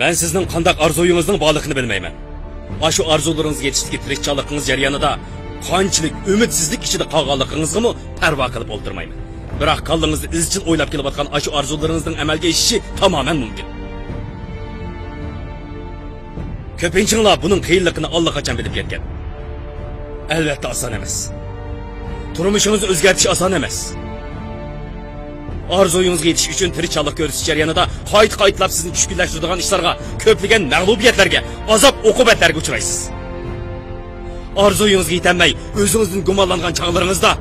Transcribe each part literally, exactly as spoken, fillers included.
مەن سىزنىڭ قانداق ئارزۇيىڭىزنىڭ بارلىقىنى بىلمەيمەن. ئاشۇ ئارزۇلىرىڭىزغا يېتىشتىكى تىرىشچانلىقىڭىز جەريانىدا قانچىلىك ئۈمىدسىزلىك ئىچىدە قالغانلىقىڭىزغىمۇ پەرۋا قىلىپ ئولتۇرمايمەن. بىراق كاللىڭىزدا ئىزچىل ئويلاپ كېلىۋاتقان ئاشۇ ئارزۇلىرىڭىزنىڭ ئەمەلگە ئېشىشى تامامەن مۇمكىن. كۆپىنچىڭلار بۇنىڭ قىيىنلىقىنى ئاللىقاچان بىلىپ يەتكەن. ئەلۋەتتە ئاسان ئەمەس. تۇرمۇشىڭىزنى ئۆزگەرتىش ئاسان ئەمەس. ئارزۇيىڭىزغا يېتىش ئۈچۈن تىرىشچانلىق كۆرسىتىش جەريانىدا قايتا-قايتىلاپ سىزنى چۈشكۈنلەشتۈرىدىغان ئىشلارغا، كۆپلىگەن مەغلۇبىيەتلەرگە، ئازاب-ئوقۇبەتلەرگە ئۇچرايسىز. ئارزۇيىڭىزغا يېتەلمەي، ئۆزىڭىزدىن گۇمانلانغان چاغلىرىڭىزدا،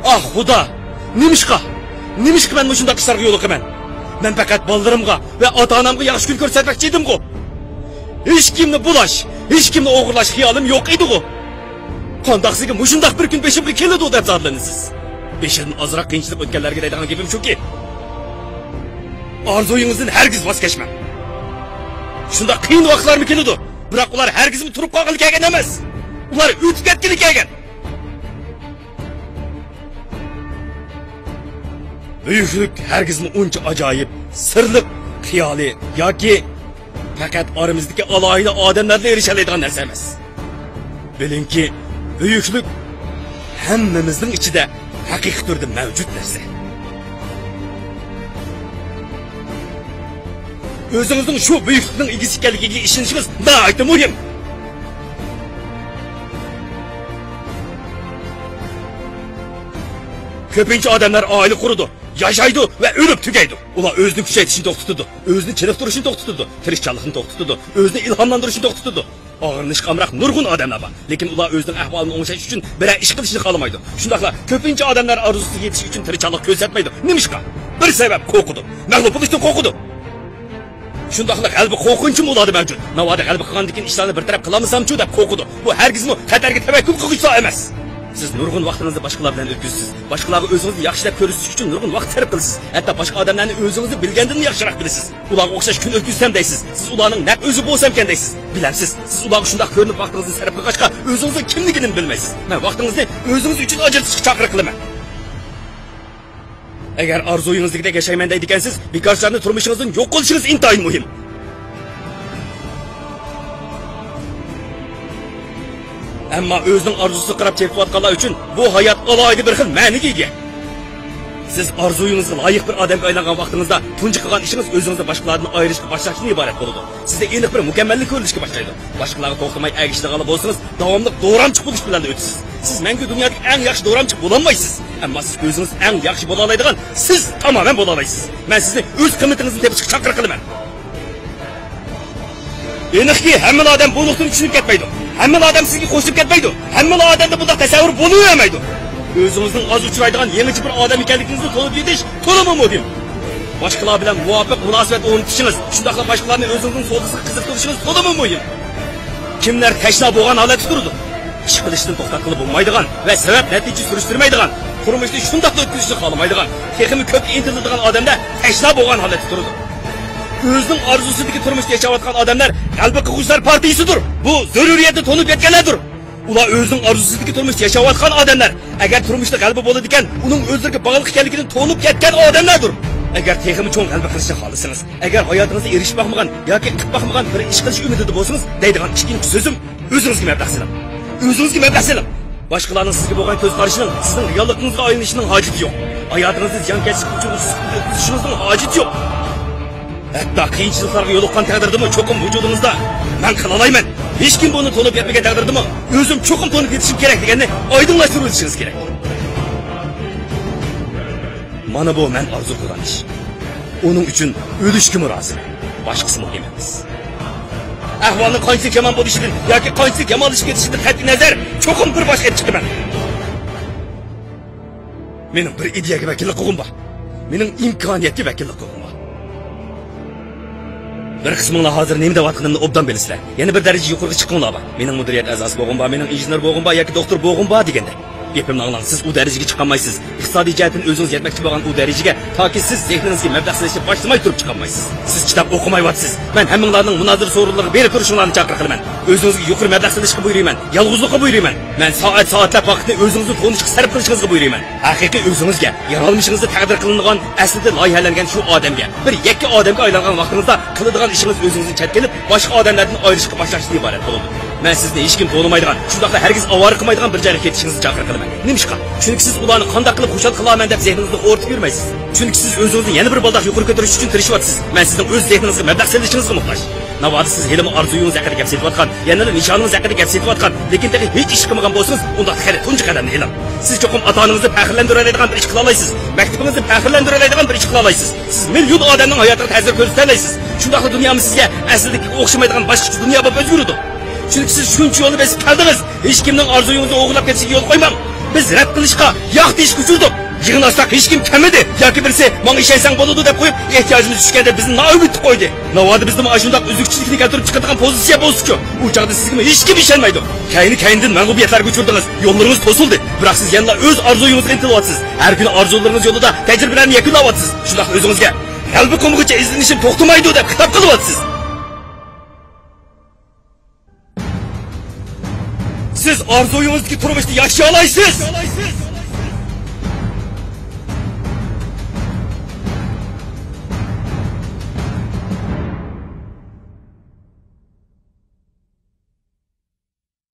ئاھ، خۇدا، نېمىشقا؟ نېمىشقا مەن مۇشۇنداق ئىشلارغا يولۇقىمەن؟ مەن پەقەت بالىلىرىمغا ۋە ئاتا-ئانامغا ياخشى كۈن كۆرسەتمەكچى ئىدىمغۇ؟ ھېچكىمنى بۇلاش، ھېچكىمنى ئوغرىلاش خىيالىم يوق ئىدىغۇ؟ قانداق سىزگە مۇشۇنداق بىر كۈن بېشىمغا كېلىدۇ دەپ زارلىنىسىز؟ بېشىدىن ئازراق قىيىنچىلىق ئۆتكەنلەرگە دەيدىغان گېپىم شۇكى، ئارزۇيىڭىزدىن ھەرگىز ۋاز كەچمەڭ. شۇنداق قىيىن ۋاقىتلارمۇ كېلىدۇ، بىراق ئۇلار ھەرگىزمۇ تۇرۇپ قالغىلى كەلگەن ئەمەس. ئۇلار ئۆتۈپ كەتكىلى كەلگەن. بۈيۈكلۈك ھەرگىزمۇ ئۇنچە ئاجايىپ، سىرلىق، خىيالىي ياكى پەقەت ئارىمىزدىكى ئالاھىدە ئادەملەرلا ئېرىشەلەيدىغان نەرسە ئەمەس. بىلىڭكى، بۈيۈكلۈك ھەممىمىزنىڭ ئىچىدە ھەقىقىي تۈردە مەۋجۇت نەرسە. ئۆزىڭىزنىڭ شۇ بۈيۈكلۈكنىڭ ئىگىسى ئىكەنلىكىگە ئىشىنىشىڭىز ناھايىتى مۇھىم. كۆپىنچە ئادەملەر ئائىلە قۇرىدۇ، ياشايدۇ ۋە ئۆلۈپ تۈگەيدۇ. ئۇلار ئۆزىنى كۈچەيتىشنى توختىتىدۇ، ئۆزىنى چېنىقتۇرۇشنى توختىتىدۇ، تىرىشچانلىقنى توختىتىدۇ، ئۆزىنى ئىلھاملاندۇرۇشنى توختىتىدۇ. ئاغرىنىشقا ئامراق نۇرغۇن ئادەملەر بار، لېكىن ئۇلار ئۆزىنىڭ ئەھۋالىنى ئوڭشاش ئۈچۈن بىرەر ئىش قىلىشنى خالىمايدۇ. شۇنداقلا كۆپىنچە ئادەملەر ئارزۇسىغا يېتىش ئۈچۈن تىرىشچانلىق كۆرسەتمەيدۇ. نېمىشقا؟ بىر سەۋەب، قورقىدۇ. مەغلۇپ بولۇشتىن قورقىدۇ. شۇنداقلا غەلىبە قورقۇنچىمۇ ئۇلاردا مەۋجۇت. ناۋادا غەلىبە قىلغاندىن كېيىن ئىشلارنى بىر تەرەپ قىلالمىسامچۇ دەپ قورقىدۇ. بۇ ھەرگىزمۇ خەتەرگە تەۋەككۈل قىلغۇچىلار ئەمەس. سىز نۇرغۇن ۋاقتىڭىزنى باشقىلار بىلەن ئۆتكۈزىسىز. باشقىلارغا ئۆزىڭىزنى ياخشى دەپ كۆرسىتىش ئۈچۈن نۇرغۇن ۋاقىت سەرپ قىلىسىز. ھەتتا باشقا ئادەملەرنى ئۆزىڭىزنى بىلگەندىنمۇ ياخشىراق بىلىسىز. ئۇلارغا ئوخشاش كۈن ئۆتكۈزسەم دەيسىز. سىز ئۇلارنىڭ نەق ئۆزى بولسامكەن دەيسىز. بىلەمسىز، سىز ئۇلارغا شۇنداق كۆرۈنۈپ ۋاقتىڭىزنى سەرپ قىلغاچقا، ئۆزىڭىزنىڭ كىملىكىنىمۇ بىلمەيسىز. مەن ۋاقتىڭىزنى ئۆزىڭىز ئۈچۈن ئاجرىتىشقا چاقىرىق قىلىمەن. ئەگەر ئارزۇيىڭىزدىكىدەك ياشايمەن دەيدىكەنسىز، بىكارچىلارنى تۇرمۇشىڭىزدىن يوق قىلىشىڭىز ئىنتايىن مۇھىم. ئەمما ئۆزىنىڭ ئارزۇسىغا قاراپ چېلىقىۋاتقانلار ئۈچۈن بۇ ھايات ئالاھىدە بىر خىل مەنىگە ئىگە. سىز ئارزۇيىڭىزغا لايىق بىر ئادەمگە ئايلانغان ۋاقتىڭىزدا تۇنجى قىلغان ئىشىڭىز ئۆزىڭىزنى باشقىلاردىن ئايرىشقا باشلاشتىن ئىبارەت بولىدۇ. سىزدە ئېنىق بىر مۇكەممەللىك كۆرۈلۈشكە باشلايدۇ. باشقىلارغا توختىماي ئەگىشىدىغانلا بولسىڭىز، داۋاملىق دورامچىق بولۇش بىلەن ئۆتىسىز. سىز مەڭگۈ دۇنيادىكى ئەڭ ياخشى دورامچىق بولالمايسىز. ئەمما سىز ئۆزىڭىز ئەڭ ياخشى بولالايدىغان، سىز تامامەن بولالايسىز. مەن سىزنى ئۆز قىممىتىڭىزنى تېپىشقا چاقىرىق قىلىمەن. ئېنىقكى، ھەممىلا ئادەم بۇ نۇقتىنى چۈشىنىپ كەتمەيدۇ. ھەممىلا ئادەم سىزگە قوشۇلۇپ كەتمەيدۇ. ھەممىلا ئادەمدە بۇنداق تەسەۋۋۇر بولۇۋەرمەيدۇ. ئۆزىڭىزنىڭ ئاز ئۇچرايدىغان يېڭىچە بىر ئادەم ئىكەنلىكىڭىزنى تونۇپ يېتىش تولىمۇ مۇھىم. باشقىلار بىلەن مۇۋاپىق مۇناسىۋەت ئورنىتىشىڭىز، شۇنداقلا باشقىلارنى ئۆزىڭىزنىڭ سودىسىغا قىزىقتۇرۇشىڭىز تولىمۇ مۇھىم. كىملەر تەشنا بولغان ھالەتتە تۇرىدۇ؟ ئىش قىلىشتىن توختاتقىلى بولمايدىغان ۋە سەۋەب نەتىجە سۈرۈشتۈرمەيدىغان، تۇرمۇشنى شۇنداقلا ئۆتكۈزۈشنى خالىمايدىغان، تېخىمۇ كۆپكە ئىنتىلىدىغان ئادەملەر تەشنا بولغان ھالەتتە تۇرىدۇ. ئۆزىنىڭ ئارزۇسىدىكى تۇرمۇشتا ياشاۋاتقان ئادەملەر غەلىبە قىلغۇچىلار پارتىيىسىدۇر. بۇ زۆرۈرىيەتنى تونۇپ يەتكەنلەردۇر. ئۇلار ئۆزىنىڭ ئارزۇسىدىكى تۇرمۇشتا ياشاۋاتقان ئادەملەر. ئەگەر تۇرمۇشتا غەلىبە بولىدىكەن، ئۇنىڭ ئۆزلىرىگە باغلىق ئىكەنلىكىنى تونۇپ يەتكەن ئادەملەردۇر. ئەگەر تېخىمۇ چوڭ غەلىبە قىلىشنى خالىسىڭىز، ئەگەر ھاياتىڭىزدا ئېرىشىپ باقمىغان ياكى قىلىپ باقمىغان بىر ئىش قىلىش ئۈمىدىدە بولسىڭىز، دەيدىغان ئىككىنچى سۆزۈم، ئۆزىڭىزگە مەبلەغ سېلىڭ. ئۆزىڭىزگە مەبلەغ سېلىڭ. باشقىلارنىڭ سىزگە بولغان كۆز قارىشىنىڭ سىزنىڭ رېئاللىقىڭىزغا ئايلىنىشىنىڭ ھاجىتى يوق. ھاياتىڭىزنى زىيانكەشلىك ئۈچۈن ئۆتكۈزۈشىڭىزنىڭ ھاجىتى يوق. ھەتتا قىيىنچىلىقلارغا يولۇققان تەقدىردىمۇ چوقۇم ۋۇجۇدىڭىزدا، «مەن قىلالايمەن، ھېچكىم بۇنى تونۇپ يەتمىگەن تەقدىردىمۇ ئۆزۈم چوقۇم تونۇپ يېتىشىم كېرەك» دېگەننى ئايدىڭلاشتۇرۇۋېلىشىڭىز كېرەك. مانا بۇ مەن ئارزۇ قىلغان ئىش. ئۇنىڭ ئۈچۈن ئۆلۈشكىمۇ رازىمەن. باشقىسى مۇھىم ئەمەس. ئەھۋالنىڭ قانچىلىك يامان بولۇشىدىن ياكى قانچىلىك يامانلىشىپ كېتىشىدىن قەتئىينەزەر، چوقۇم بىر باش ئېلىپ چىقىمەن. مېنىڭ بىر ئىدىيەگە ۋەكىللىك قىلغۇم بار. مېنىڭ ئىمكانىيەتكە ۋەكىللىك قىلغۇم بار. بىر قىسمىڭلار ھازىر نېمە دەۋاتقىنىمنى ئوبدان بىلىسىلەر. يەنە بىر دەرىجە يۇقىرىغا چىققۇڭلار بار. مېنىڭ مۇدىرىيەت ئەزاسى بولغۇم بار، مېنىڭ ئىنژېنېر بولغۇم بار ياكى دوختۇر بولغۇم بار دېگەندەك. گېپىمنى ئاڭلاڭ، سىز ئۇ دەرىجىگە چىقالمايسىز. ئىقتىسادىي جەھەتتىن ئۆزىڭىز يەتمەكچى بولغان ئۇ دەرىجىگە، تاكى سىز زېھنىڭىزگە مەبلەغ سېلىشنى باشلىماي تۇرۇپ چىقالمايسىز. سىز چىداپ ئوقۇمايۋاتىسىز. مەن ھەممىڭلارنىڭ مۇنازىرە سورۇنلىرىغا بېرىپ تۇرۇشۇڭلارنى چاقىرىق قىلىمەن. ئۆزىڭىزگە يۇقىرى مەبلەغ سېلىشقا بۇيرۇيمەن. يالغۇزلۇققا بۇيرۇيمەن. مەن سائەت-سائەتلەپ ۋاقىتنى ئۆزىڭىزنى تونۇشقا سەرپ قىلىشىڭىزغا بۇيرۇيمەن. ھەقىقىي ئۆزىڭىزگە، يارالمىشىڭىزدا تەقدىر قىلىنغان، ئەسلىدە لايىھەلەنگەن شۇ ئادەمگە، بىر يەككە ئادەمگە ئايلانغان ۋاقتىڭىزدا قىلىدىغان ئىشىڭىز ئۆزىڭىزدىن چەتكە ئېلىپ، باشقا ئادەملەردىن ئايرىشىشقا باشلاشتىن ئىبارەت بولىدۇ. مەن سىزنى ھېچكىم تونۇمايدىغان، شۇنداقلا ھەرگىز ئاۋارە قىلمايدىغان بىر جايغا كېتىشىڭىزنى چاقىرىق قىلىمەن. نېمىشقا؟ چۈنكى سىز ئۇلارنى قانداق قىلىپ خۇشال قىلارمەن دەپ زېھنىڭىزنى خورىتىپ يۈرمەيسىز. چۈنكى سىز ئۆزىڭىزنى يەنە بىر بالداق يۇقىرى كۆتۈرۈش ئۈچۈن تىرىشىۋاتىسىز. مەن سىزنىڭ ئۆز زېھنىڭىزغا مەبلەغ سېلىشىڭىزغا موھتاج. ناۋادا سىز ھېلىمۇ ئارزۇيىڭىز ھەققىدە گەپ سېتىۋاتقان، يەنىلا نىشانىڭىز ھەققىدە گەپ سېتىۋاتقان، لېكىن تېخى ھېچ ئىش قىلمىغان بولسىڭىز، ئۇنداقتا قېنى تۇنجى قەدەمنى ئېلىڭ. سىز چوقۇم ئاتا-ئانىڭىزنى پەخىرلەندۈرەلەيدىغان بىر ئىش قىلالايسىز. مەكتىپىڭىزنى پەخىرلەندۈرەلەيدىغان بىر ئىش قىلالايسىز. سىز مىليون ئادەمنىڭ ھاياتىغا تەسىر كۆرسىتەلەيسىز. شۇنداقلا دۇنيامۇ سىزگە ئەسلىدىكىگە ئوخشىمايدىغان باشقىچە دۇنيا بولۇپ ئۆزگىرىدۇ. چۈنكى سىز شۇنچە يولنى بېسىپ كەلدىڭىز، ھېچكىمنىڭ ئارزۇيىڭىزنى ئوغرىلاپ كېتىشىگە يول قويماڭ. بىز رەت قىلىشقا، ياق دېيىشكە ئۇچرىدۇق. يىغىنلاشساق ھېچكىم كەلمىدى ياكى بىرسى ماڭا ئىشەنسەڭ بولىدۇ دەپ قويۇپ، ئېھتىياجىمىز چۈشكەندە بىزنى نائۈمىد قىلىپ قويدى. ناۋادا بىزدىمۇ ئاشۇنداق ئۈزۈكچىلىكنى كەلتۈرۈپ چىقىدىغان پوزىتسىيە بولسىچۇ؟ ئۇ چاغدا سىزگىمۇ ھېچكىم ئىشەنمەيدۇ. كەينى-كەينىدىن مەغلۇبىيەتلەرگە ئۇچرىدىڭىز. يوللىرىڭىز توسۇلدى. بىراق سىز يەنىلا ئۆز ئارزۇيىڭىزغا ئىنتىلىۋاتىسىز. ھەر كۈنى ئارزۇلىرىڭىز يولىدا تەجرىبىلەرنى يەكۈنلەۋاتىسىز. شۇنداقلا ئۆزىڭىزگە غەلىبە قىلمىغۇچە ئىزدىنىشىم توختىمايدۇ دەپ خىتاب قىلىۋاتىسىز. سىز ئارزۇيىڭىزدىكى تۇرمۇشتا ياشىيالايسىز.